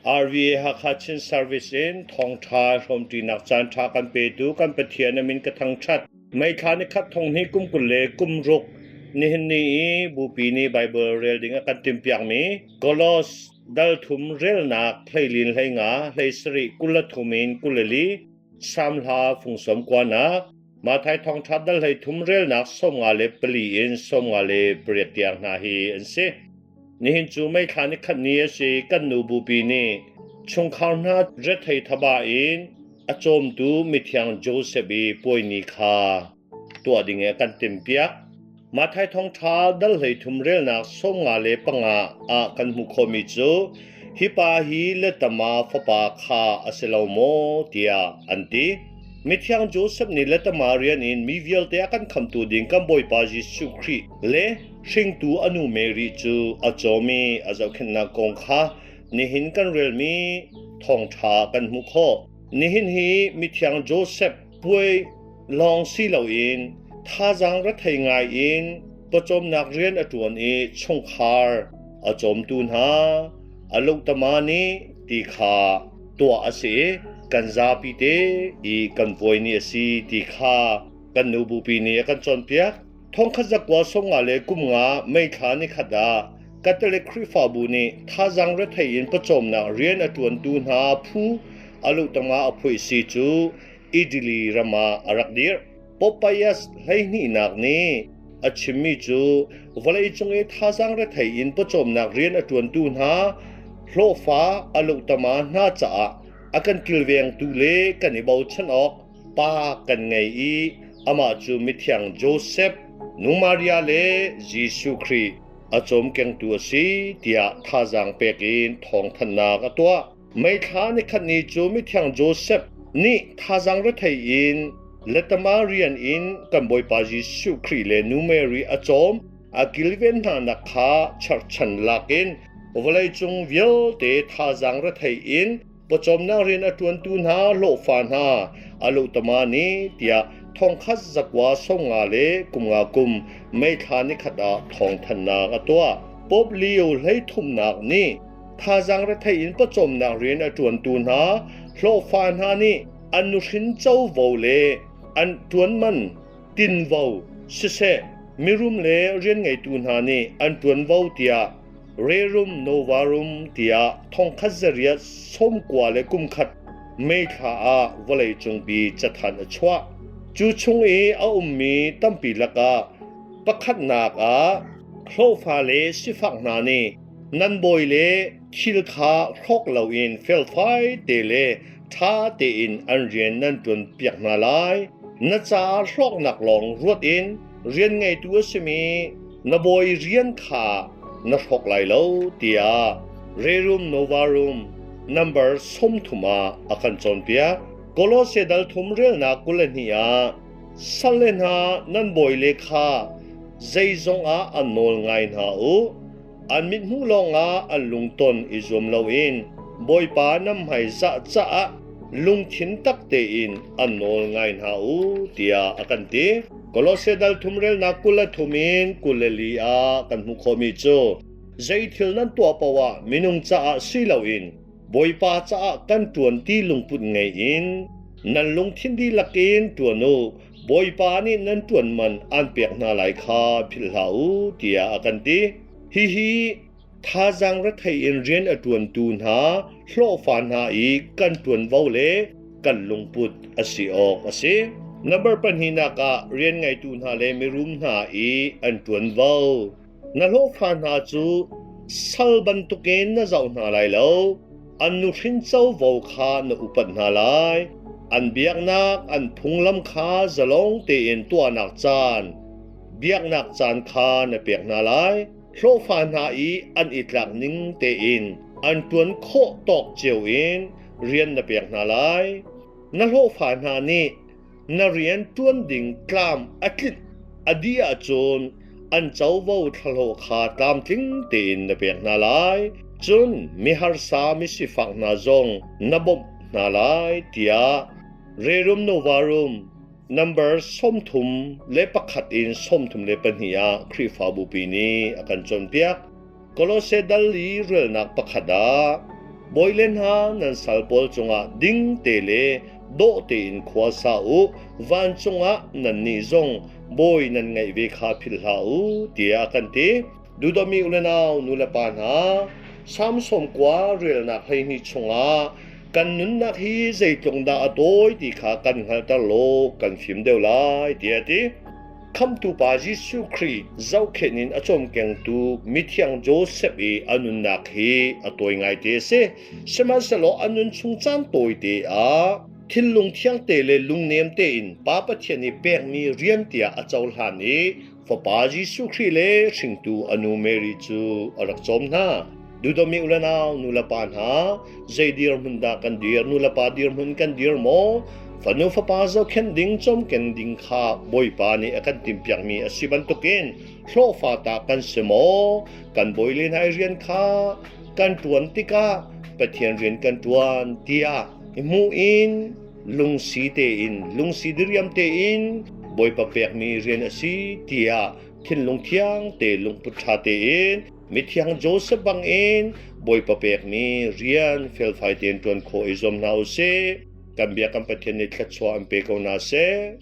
RVA Hakha Chin Service in thawngṭha hrawmṭinak caanṭha kan petu kan Pathian a min ka thangṭhat. May thla ni khat thong hnih kum 26 nihin ni i Bupi nih Baibal rel ding a kan timhpiakmi Kolos dal thum relnak hleilin hleinga 17 23 in 24 Salm hla fung sawm kuanak Matthai thawngṭha dal 13 relnak 54 in 58 tiang hna hi an si. Nihin cu May thla ni khat ni a si. Kan nu bupi nih chungkhar hna rethei thaba in a cawmtu mithiang Joseph i puai ni kha tuah ding i a kan timhpiak. Matthai thawngṭha dal 13 relnak 55 ah kan hmuh khawhmi cu hi pa hi letama fapa kha a si lo maw tiah an ti. Mithiang Joseph nih letama rian in mi vialte a kan khamtu ding kan Bawipa Jesuh Khrih le Hringtu a nu Mary cu a cawm i a zohkhenhnak kong kha nihin kan relmi thawngṭha kan hmuh khawh. Nihin hi mithiang Joseph puai lawng si loin thazaang rethei ngai in pawcawmnak rian a ṭuan i chungkhar a cawmtu hna a luhtama nih ti kha tuah a si i kan zapi te i kan puai ni a si ti kha kan nu bupi nih a kan cawnpiak. Thongkhat zakua sawmnga le kumnga May thla nikhat ah Catholic Khrihfabu nih thazaang rethei in pawcawmnak rian a ṭuantu hna phu a luhtang ah a phuaisi cu Italy ram ah a rak dirh. Pope Pius hleihnihnak nih a chimmi cu vawleicung i thazaang rethei in pawcawmnak rian a ṭuantu hna hlawhfa a luhtama hna caah a kan kilvengtu le kan i bochan awk pa kan ngei i amah cu mithiang Joseph, nu Maria le Jesuh Khrih a cawmkengtu a si tiah thazaang pek in thawngthanhnak a tuah. May thla nikhat ni cu mithiang Joseph nih thazaang rethei in letama rian in kan Bawipa Jesuh Khrih le nu Mary a cawm a kilven hnanak kha cherhchan lak in vawleicung vialte thazaang rethei in pawcawmnak rian a ṭuantu hna hlawhfa hna a luhtama nih tiah thongkhat zakua sawmnga le kumnga kum May thla nikhat ah thawngthanhnak a tuah. Pope Leo hleithumnak nih thazaang rethei in pawcawmnak rian a ṭuantu hna hlawhfa hna nih an nuhrin covo le an ṭuanman tinvo siseh mirum le rian ngeitu hna nih an ṭuanvo tiah Rerum Novarum tiah thongkhat zariat sawmkua le kumkhat May thla ah vawleicungpi cathanh a chuah. Cu chung i a ummi tampi lakah pakhatnak ah hlawhfa le sifak hna nih nan bawi le thil kha hrawk loin felfai te le ṭha tein an rian nan ṭuan piak hna lai. Na caah hlawknak lawng ruat in rian ngeitu a simi na bawi rian kha na hrawk lai lo tiah Rerum Novarum number 30 ah a kan cawnpiak. Kolose dal thum relnak 22 ah salle hna nan bawile kha zeizong ah an nawl ngai hna u. An mithmuh lawngah an lungton i zuam loin Bawipa nan hmaizah caah lungthin tak tein an nawl ngai hna u tiah a kan ti. Kolose dal thum relnak 23 in 24 ah kan hmuh khawhmi cu zeithil nan tuah paoh ah minung caah si loin Bawipa caah kan ṭuan ti lungput ngei in nan lungthin dihlak in ṭuan u. Bawipa nih nan ṭuan man aan pek hna lai kha philh hlah u tiah a kan ti. Hihi thazaang rethei in rian a ṭuantu hna hlawhfa hna i kan ṭuanvo le kan lungput a si awk a si. Number pahnihnak ah rian ngeitu hna le mirum hna i an ṭuanvo. Na hlawhfa hna cu sal bantukin na zoh hna lai lo. An nuhrin covo kha na upat hna lai. An biaknak, an phunglam kha zalong tein tuahnak caan, biaknak caan kha na pek hna lai. Hlawhfa hna i an i tlak ning tein an ṭuan khawh tawk cio in rian na pek hna lai. Na hlawhfa hna nih na rian ṭuan ding tlam a tlinh a dih ahcun an covo thlahlawh kha tlamtling tein na pek hna lai. Cun miharsa misifak hna zong na bawmh hna lai tiah Rerum Novarum number 31 in 32 ah Khrihfabu pi nih a kan cawnpiak. Kolose dal i relnak pakhat ah. Bawi le hna nan sal pawl cungah ding te le dawh tein khua sa u, vancung ah nannih zong bawi nan ngeih ve kha philh hlah u, tiah a kan ti. Duhdawmi u le nau nu le pa hna, Salm 90 relnak 12 chungah kan nunnak hi zeitluk dah a tawi ti kha kan hngalhter law kan fim deuh lai tiah a ti. Khamhtu Pa Jesuh Khrih zohkhenh in a cawmkengtu mithiang Joseph i a nunnak hi a tawi ngaite a si. Sihmanhsehlaw a nun chung caan tawite ah thinlung thiangte le lungnem tein Pa Pathian i pekmi rian tiah a cohlan i Fapa Jesuh Khrih le hringtu a nu Mary cu a rak cawm hna. Duhdawmi u le nau, nu le pa hna, zei dirhmun dah kan dir, nu le pa dirhmun kan dir maw? Fanu fapa zohkhenh ding, cawmken ding kha Bawipa nih a kan timhpiakmi a si bantukin hlawhfa ta kan si maw? Kan bawi le hna i rian kha kan ṭuan tikah Pathian rian kan ṭuan tiah i hmuh in lungsi tein, lungsi diriam tein Bawipa pekmi rian a si tiah thinlung thiang te lungput ṭha tein mithiang Joseph bangin Bawipa pekmi rian felfai tein ṭuan khawh i zuam hna u sih. Kan bia kan Pathian nih thluachuah an pe ko hna seh.